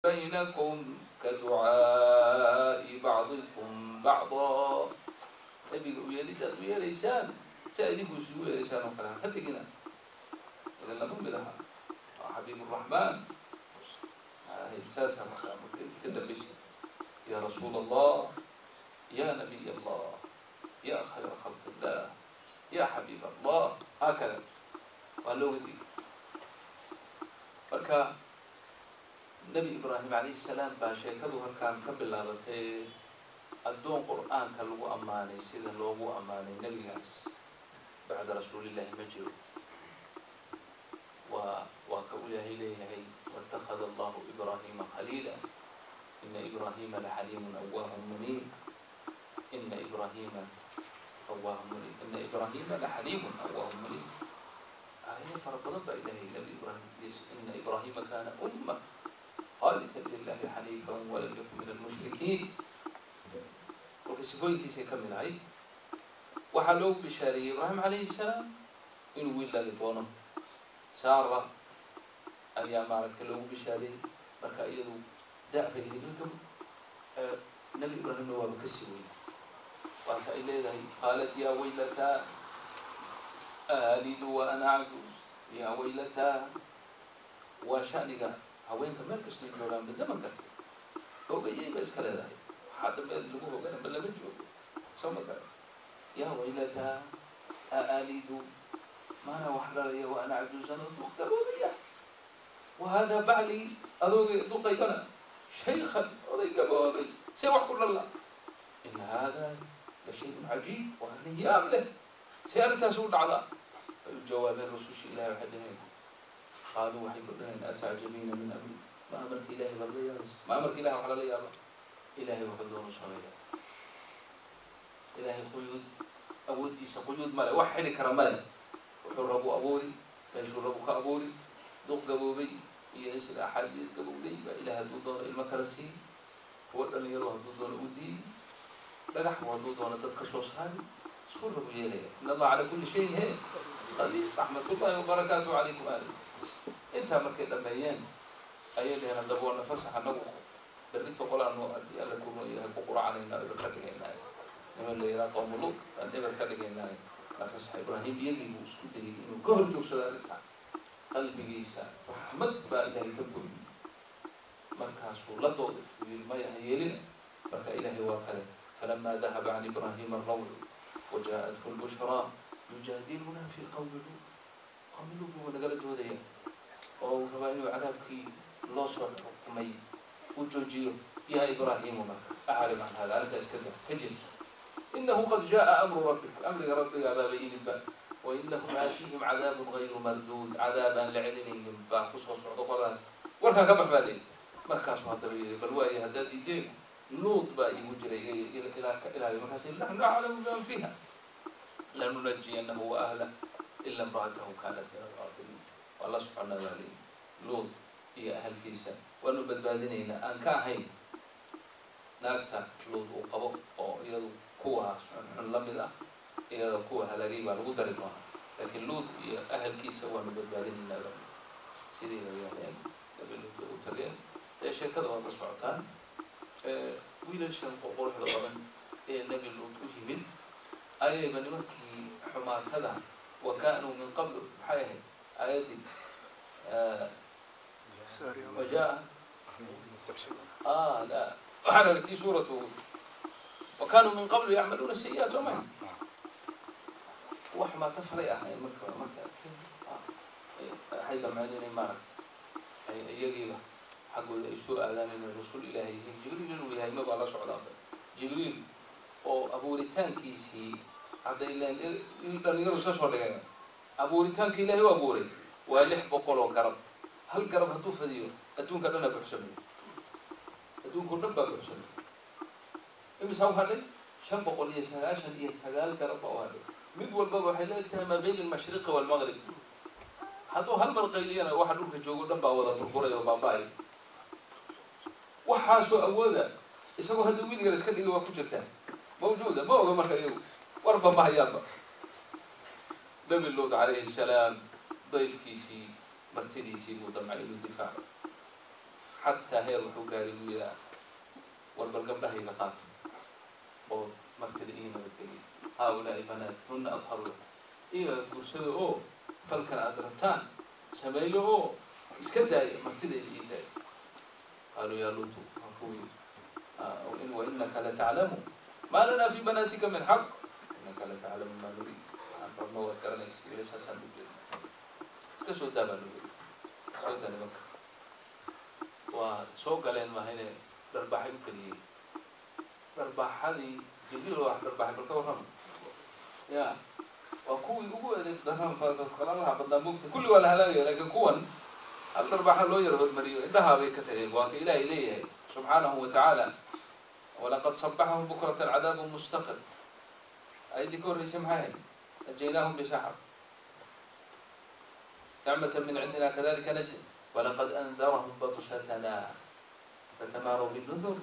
بينكم كدعاء بعضكم بعضا. Nebiga u yeelid aad u yeelaysaan si a idinku isugu yeelaysaan oo kale ha ka dhigina, idan lama mid aha, waa xabiib uraxmaan. Saasa marka inti ka dambaysay ya rasuul Allah, ya nabiy Allah, ya khayra khalq illah, ya xabiib Allah, haakada waa looga digay. Marka Nebi Ibraahim calayh salaam baa sheekadu halkaan ka bilaabatay. Addoon Qur'aanka lagu ammaanay sida loogu ammaanay nebigaas bacda rasuulillahi ma jiro. Waa ka u Ilaahay leeyahay: waاtakada allahu Ibrahima khaliila, ina Ibrahima laxaliimun awaahun muniib, ina Ibrahima awaahun muniib, ina Ibrahima laxaliimun awaahun muniib. Aayado fara badan baa Ilahay Nebi Ibrahim: ina Ibrahima kana umma qaanitan lilahi xaniifa walam yakun min almushrikiin. Kolka sifooyinkiisay ka mid ahay, waxaa loogu bishaareeyey Ibraahim calayhi salaam inuu wiil dhali doono. Saara ayaa maaragtay loogu bishaareeyey. Marka iyadu da' bay ahayd, Nebi Ibraahimna waaba kasii weyn. Waata ay leedahay: qaalat yaa waylataa aalidu wa ana cajuuz, yaa waylataa. Waa shaniga haweenka meel kastoy joogaanba, zaman kasta hoogayay ba iska leedahay. Waxaa dambe lagu hooganaba lama joogo, soo ma garan? Yaa waylataa aalidu, maana wax dhalaya, wa ana cajuuzan, oo duq gaboobaya, wa hada bacli, adoogay duqaygana, shaykhan, oday gaboobay, see wax ku dhalla? In hada la shayun cajiib, waa arrin yaab leh, see arrintaasi u dhacdaa? Ay u jawaabeen rusushii Ilahay, waxay dhaheen, qaaluu, waxay ku dhaheen: atacjabiina min amri, ma amarka Ilahay baad la yaabaysa? Ma amarka Ilahay wax lala yaaba? Ilahay wuxuu doonu sameeya. Ilahay quyuud, awooddiisa quyuud male, wax xidhi kara male. Wuxuu rabu abuuri, meeshuu rabu ka abuuri. Duq gaboobay iyo isla axaadiid gabowday baa Ilahay hadduu doono ilmo kala siin, kuwa dhalinyaro hadduu doono u diidi, dhagaxbu hadduu doono dad ka soo saari, suu rabu yeelaya. In Allah calaa kulli shayin he qadiir. Raxmatullahi wabarakaatu calaykum. Ahli intaa markay dhameeyeen ayay dheheen: haddaba waa nafasax, anagu berrito qolaanu haddii Alla ku yahay ku quracanaynaa, eber ka dhigaynaayo, niman la yidhaha qowmu Lut aan eber ka dhigaynaayo, nafasax. Ibraahim iyagii buu isku dayay inuu ka hor joogsado arrintaa. Qalbigiisa raxmad baa Ilaahay ka goyey, markaasuu la dooday, uu yihi: maya, ha yeelina. Marka Ilaahay waa kale: falama dahaba can Ibrahima alrawcu wajaءathu lbushraa yujaadiluna fi qowmi Luut. Qowmi Luut buu nagala doodaya oo uu rabaa inuu cadaabkii loo soo xukumay uu joojiyo. Ya Ibraahimu, marka acrid can hada, arrintaa iska da, ka jirto. Inahu qad jaءa amru rabbik, amriga rabbigaa baaba yimidba. Wainahum aatiihim cadaabun gayru marduud, cadaab aan la celinaynin baa kusoo socdo qoladaas, warkaa ka bax baa leeyi. Markaasuu haddaba yidhi: bal waaye, haddaad diideen, Luud baa iigu jiray, ilaa ka ilaaliy. Markaas naxnu aclamu biman fiiha lanunajiyanahu wa ahlah ila imra'atahu kaanat min alqaatiliin. Waa la soconaa baa leeyi, Luud iyo ahalkiisa waanu badbaadinaynaa, aan ka ahayn naagta Luud uu qabo oo iyadu kuwaas xunxun la mid ah, iyada kuwa halaagay baa lagu dari doonaa, laakiin Luud iyo ahalkiisa waanu badbaadinaynaa baa. Sidii bay yeeleen, Nabi Luud bay u tageen. Ee sheekada waad la socotaan. Wiilashan quruxda badan ee Nebi Luud u yimid ayayba nimankii xumaatada wa kanuu min qablu, maxay ahayd aayaddii? Wajaa la waxaan aragtay suuratu wa kanuu min qablu yacmaluuna sayi'aat, soo maha? Wax xumaato falay ahayn. Marka arkeen waxay damceen inay maaragtay ay iyagiiba xaggooda ay soo aadaan inay rasul Ilaahay yihiin, Jibriil inuu yahay mabaa la socdaanba. Jibriil oo abuuritaankiisii hadda ilan dhalinyaro iska soo dhigeen, abuuritaanka Ilahay u abuuray waa 600 oo garab. Hal garab hadduu fadiyo adduunka dhana buuxsamay, adduunka o dhan baa buuxsamay. Imisaa u hadhay? 599 garab baa u hadhay. Mid walbaba waxay leegtahay maa bayna almashriqi waalmaqrib. Hadduu hal mar qayliyana waxa dhulka joogo dhan baa wada burburay oo baaba-ay. Waxaasoo awooda isagoo hadda wiilgan iska dhigay waa ku jirtaa mawjuuda, ma oga. Marka iyagu warba ma hayaanba. Nabi Luud calayhi salaam dayfkiisii, martidiisii buu damcay inuu difaaco. Xataa heer wuxuu gaaray uu yihaa, "War bal gabdhahayga qaata oo martida ii nabadgeliyay. هؤلاء بناتي هن أطهر لكم." Iyaga guursada oo falkan aada rabtaan sameeyo oo iska daaya, martidayda ii daaya. قالوا يا لوط, waa kuwii, وإنك لتعلم ما لنا في بناتك من حق إنك لتعلم ما نريد. Waxaan rabno waad garanaysa, wiilashaasaan u jeedna, iska soo daa baa loo yiri. Soo daa nimanka. Waa soo galeen mahayne, dharbaaxay u keliyey. Dharbaaxadii Jibriil wax dharbaaxay, bal ka warrama ya. Waa kuwii ugu edeb daran, khalalaha badnaa moogta. Kulli waa la halaagaya, laakiin kuwan hal dharbaaxa loo yar hormariyo, indhahaa bay ka tageen. Waa ka Ilaahay leeyahay subxaanahu wa tacaala, ولقد صبحهم بكرة عذاب مستقر. Ayaddii ka horreysay maxay ahayd? نجيناهم بسحر نعمة من عندنا كذلك نجزي. ولقد أنذرهم بطشتنا فتماروا بالنذر.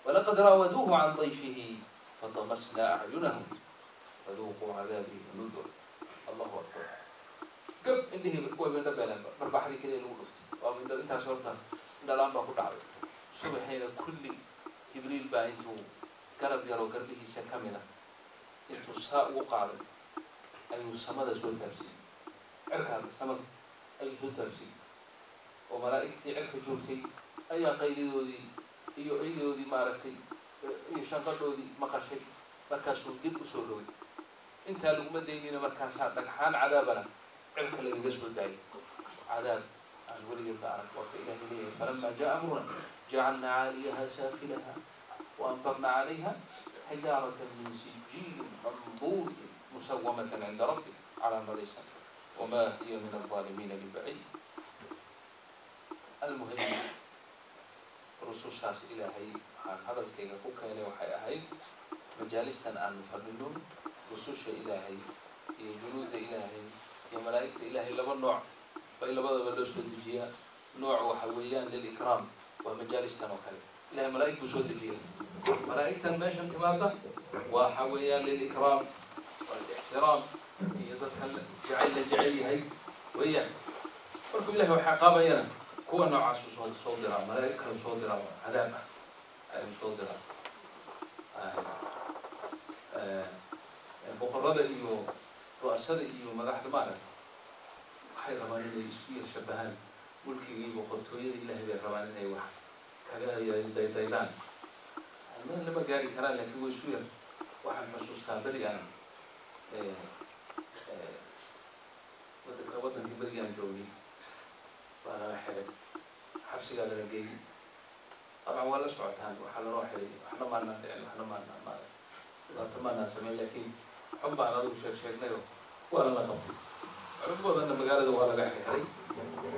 ولقد راودوه عن ضيفه فطمسنا أعينهم فذوقوا عذابي ونذر. الله أكبر. Gab, indhihii way indho beeleen. Barbaaxdii keliya lagu dhuftay waa indho intaas. Horta indhalaan baa ku dhacday. Subaxayna kulli Jibriil baa intuu garab yaroo garbihiisa ka mid a intuu saa ugu qaaday ayuu samada soo taabsiiyey. Cirkaada samada ayuu soo taabsiiyey oo malaa'igtii cirka joogtay ayaa qaylidoodii iyo eydoodii maaragtay iyo shanqadhoodii maqashay. Markaasuu dib usoo rogay. Intaa laguma daynina, markaasaa dhagxaan cadaabana cirka lagaga soo daayay, cadaab aan weligeed la arag. Waa ka Ilahay leeyahay, فلما جاء أمرنا جعلنا عاليها سافلها وأمطرنا عليها حجارة من سجيل منضود مسومة عند ربك. Calaamadaysan. وما هي من الظالمين ببعيد. المهم, rusushaas Ilaahay, waxaan hadalkayga ku keenay waxay ahayd majaalistan aanu fadhino, rususha Ilaahay iyo junuudda Ilaahay iyo malaa'igta Ilaahay laba nooc bay labadaba loo soo dejiyaa. Nooc waxa weeyaan للإكرام, waa majaalistan oo kale. Ilahay malaa'ig buu soo dejiya. Malaa'igtan meeshan timaada waxa weeyaan للإكرام والاحترام iyo dadkan jecel la jecel yahay weeyaan. Markuu Ilahay wax ciqaabayana kuwa noocaasu soo diraa, malaa'ig kale soo diraa, cadaab ah ayuu soo diraa. Boqorada iyo ru'asada iyo madaxda maaragta waxay rabaan inay isku yar shabahaan mulkigii boqortooyada Ilahay bay rabaan inay wax kaga daydaydaan. Meel lama gaari karaan, laakiin way isu yar. Waxaan xusuustaa berigaan wadanka, waddankii berigaan joognay baa nala xiray, xabsigaa lala geeyey. Dabcan waa la socotaan waxaa lanoo xiray. Waxna maanaan dhicin, waxna maanaan maarag dhibaato maanaan sameyn, laakiin xun baan adigu sheeg sheegnayo, waana la qabtay. Culimo badanna magaalada waa laga xirxiray.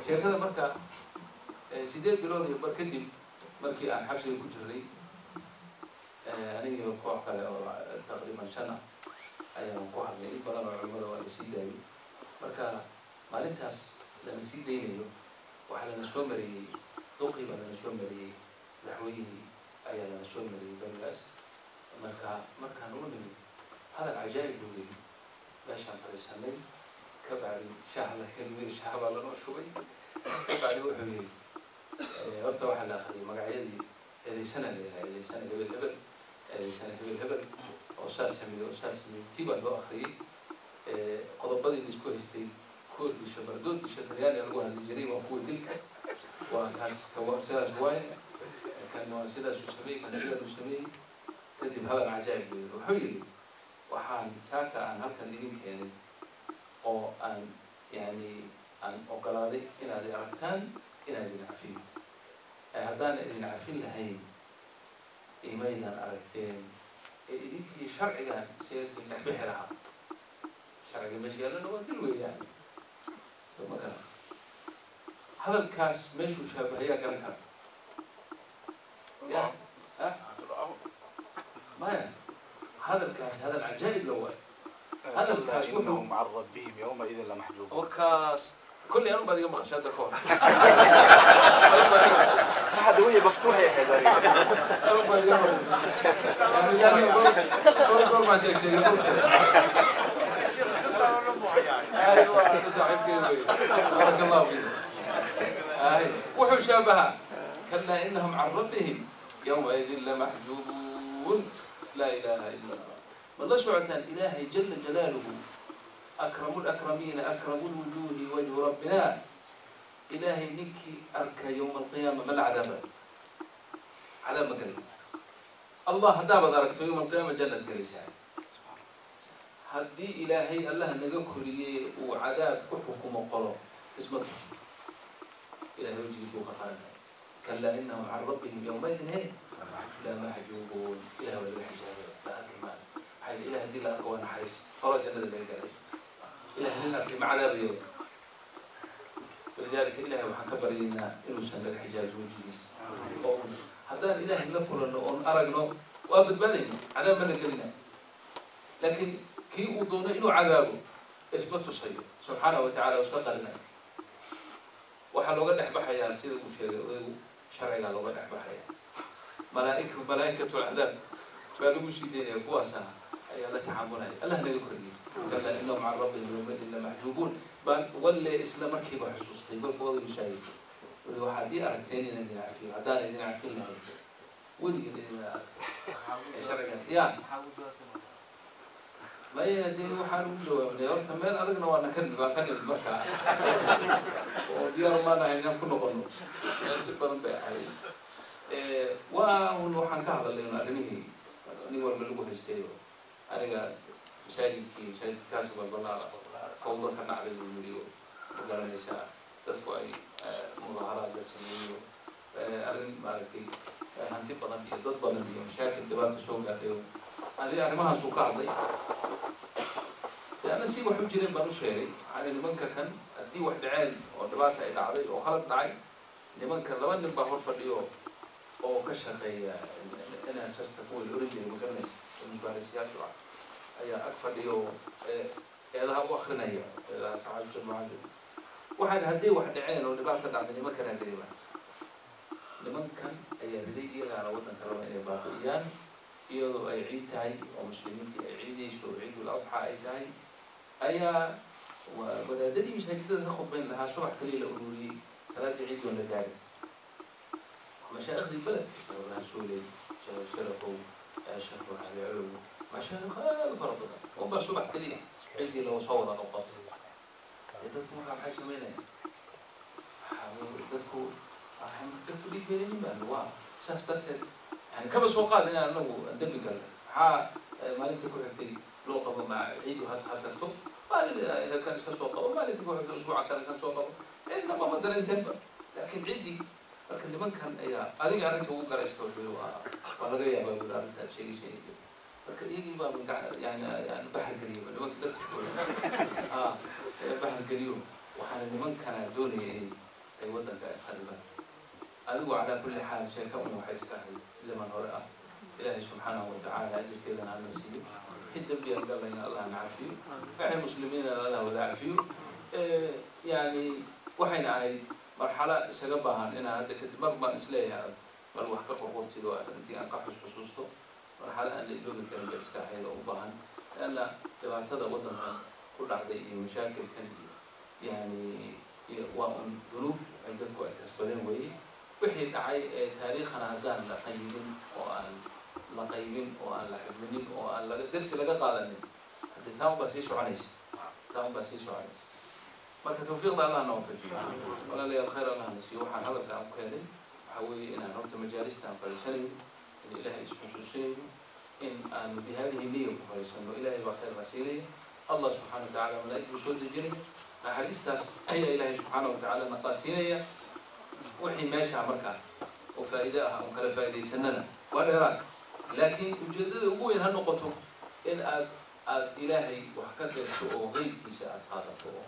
Sheekada marka 8 bilood iyo bar kadib markii aan xabsiga ku jirnay, aniga koox kale oo taqriiban shan ah ayaan ku hadlay. In badan oo culimada waa la sii daayay. Marka maalintaas lana sii daynayo waxaa lana soo mariyey duqii baa lana soo mariyey, madaxweynihii ayaa lana soo mariyey berigaas. Marka markaan u nimid, hadal cajaa'ib buu yidhi. Meeshaan fadhiisanay, ka bacdi shaah la keenay, shaah baa lanoo shubay. Ka bacdi wuxuu yidhi, horta waxaa la akriyay magacyadii eedaysana la yidhaha, eedaysana hebel hebel, eedaysana hebel hebel oo saas sameeyey oo saas sameeyey. Tii baa loo akriyey. Qodobadii la isku haystay, koodii shabardood shataryaani lagu hadli jiray, waa kuwa dilka, waa kaas kawa sidaas waaye, kan waa sidaasuu sameeyey, kan sidaasuu sameeyey. Kadib hadal cajaa'ib buu yidhi. Wuxuu yidhi, "Waxaan saaka aan halkan idin keenay oo aan yani aan ogolaaday inaad i aragtaan inaan idin cafiyo. Haddaan idin cafin lahayn imaydaan aragteen, ee idinkii sharcigan see idin dhex bixi lahaa. Sharciga meesha yaallana waa dil weeyaan." Soo ma kala hadalkaas meeshuu shaabahayaa garan kara ya ha maya. Hadalkaas hadal cajaa'ib la waayo. Hadalkaas wuxuu إنهم عن ربهم يومئذ لمحجوبون. Wakaas kolley anu baad iga maqashay hadda ka hor. ما حد وهي مفتوحة يا حيدري. Anu baad iga maqashay yani goor goor baan sheeg sheegay dhulka. Aywa, ana saaxiibkay wey, بارك الله فيك. Ay, wuxuu shaabahaa Kalaa inahum can rabbihim yawmaidin lamaxjuubuun. Laa ilaha ila allah. Ma la socotaan Ilaahay jala jalaaluhu, akramu lakramiina, akramu lwujuuhi wajhu rabbina, Ilaahay ninkii arka yowma alqiyaama ma la cadaaba? Cadaab ma gelay. Allah haddaabaad aragto yowma alqiyaama, jannaad gelaysaa. Haddii Ilaahay Allah naga koriyey uu cadaab ku xukumo qolo, isma tuso, Ilahay wejigiisu uu ka qaranaya. Kalaa inahum can rabbihim yowmaidin he lamaxjuubuun. Ilahay waa laga xijaabaya, la arki maayo. Maxaa yidhi? Ilahay hadii la arko waa naxariis horo jannada laga galay. Ilahay nin arkay ma cadaabayo. Walidaalika Ilahay waxaan ka baryaynaa inuusan naga xijaabin wejigiisa, oo haddaan Ilaahay la kulanno oon aragno waa badbaadayna, cadaab mana gelina. Laakiin kii uu doono inuu cadaabo isma tusayo subxaanahu watacala, iska qarinay. Waxaa looga dhex baxayaa, sida uu sheegay odaygu, sharcigaa looga dhex baxaya. Malaaik, malaaikatul cadaab baa lagu sii daynaya, kuwaasa ayaa la tacaamulaya. Allah naga koriyey. Kalaa inahum can rabbihim yawmaidin lamaxjuubuun baan walle isla markiiba xusuustay markuu odaygu shaagay weli. Waxaad ii aragteen inaan idin cafiyo. Haddaan idin cafin lahayn, weligin idin aragtay ee sharcigan ya maya. Dee waxaan ugu jawaabnay horta meel adagna waana ka waa ka nimid markaa oo diyaar maanahay inaan ku noqono. Meel dhib badan bay ahayd. Waa un waxaan ka hadalnay un arrimihii nin walba lagu haystay. Oo aniga masaajidkii, masaajidkaasi balbalaara fawdo ka dhacday buu yiri, oo ma garanaysaa dadku ay mudaharaad la sameeyo, arrin maaragtay hanti badan iyo dad badan iyo mashaakil dhibaata soo gaadhay. Oo adi arrimahaasuu ka hadlay. De ana si wax u jireen baan u sheegay. Waxaan nimanka kan haddii wax dhaceen oo dhibaata ay dhacday oo khalad dhacay, nimanka laba nin baa hor fadhiyo oo ka shaqeeya NSS-ta, kuwa la oran jiray, ma garanaysa, mubaarisiyaashu ah ayaa ag fadhiyo oo eedaha u akrinaya, eedaha saxaabta mucadil. Waxaan hadday wax dhaceen oo dhibaata dhacday, nimankanaa riday baa, nimankan ayaa riday, iyagaana waddanka raba inay baabi'iyaan, iyadoo ay ciid tahay oo muslimiintii ay ciidayso oo ciidul adxa ay tahay, ayaa wadaadadii masaajidada ka khudbayn lahaa subax kaliya la ururiyey, salaadii ciid waan la gaarin. Mashaaiikhdii beledka, Sheekh Suuley, Sheekh Sharafow, Sheekh Cali Colow, mashaayikh aad u fara badan unbaa subax kaliya ciiddii lagu soo wada noqotay. Dee dadku markaa maxay samaynayaan? Dadku dadku dhiig beelinin baan waa saas darteed yani kaba soo qaad inaan anagu dembi galnay. Maxaa maalinta ku xigtay loo qabo? Ma ciidu ha tagto, maalin heerkan iska soo qabo, maalinta ku xigtay usbuuca kale kan soo qabo, cidna mama dareentenba. Laakiin ciiddii marka nimankan ayaa adiga arrinta ugu garaysta. Wuxuu yiri waa laga yaabaa buri arrintaad sheegaysa inay jirto. Marka iyagii baa yani yani bahar geliyo nimanka dadkooda ayaa bahar geliyo. Waxaana nimankana doonaya inay ay waddanka ay kharibaan. Adigu calaa kulli xaal sheeka un waxay iska ahayd zaman hore ah. Ilaahay subxaanahu watacaala ajirkeedana hana siiyo. Wixii dembiyan galayna Allah na cafiyo, waxay muslimiinana Allah wada cafiyo. Yani waxayna ahayd marxalo isaga baahan inaan hadda kadib mar baan isleeyahay bal wax ka qorqortid oo intii aan ka xus xusuusto. Marxalo aan la iloobi karin bay iska ahayd oo u baahan, lianna dhibaatada waddankan ku dhacday iyo mashaakilkan iyo yani waa un dunuub ay dadku ay kasbadeen weeye. Wixii dhacay ee taariikhana haddaan la qayimin oo aan la qaybin oo aan la xifdinin oo aan laga darsi laga qaadanin, haddii taa un baa sii soconaysa, taa un baa sii soconaysa. Marka tawfiiqda Allah na waafajiyo. Walaalayaal, khayr Allah na siiyo. Waxaan hadalka aan ku keenay waxaa weeye inaan horta majaalista aan fadhiisanayno in Ilahay isxusuusinayno, in aanu bi hadihi niya ku fadhiisano. Ilahay baa khayr na siinaya. Allah subxana wa tacala malaa'ig buu soo dejinaya, naxariistaas ayaa Ilahay subxaana wa tacaala na qaadsiinaya. Wixii meesha markaa oo faa'iide ah oon kala faa'iidaysanana waa dheeraad, laakiin ujeeddada ugu weyn ha noqoto in aad Ilaahay wax ka qeybto oo qeybkiisa aad qaadato, oo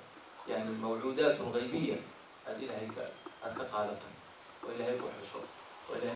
yani mawcuudaat gaybiya aad Ilahay ka aad ka qaadato oo Ilahay ku xuso oo Ilahay.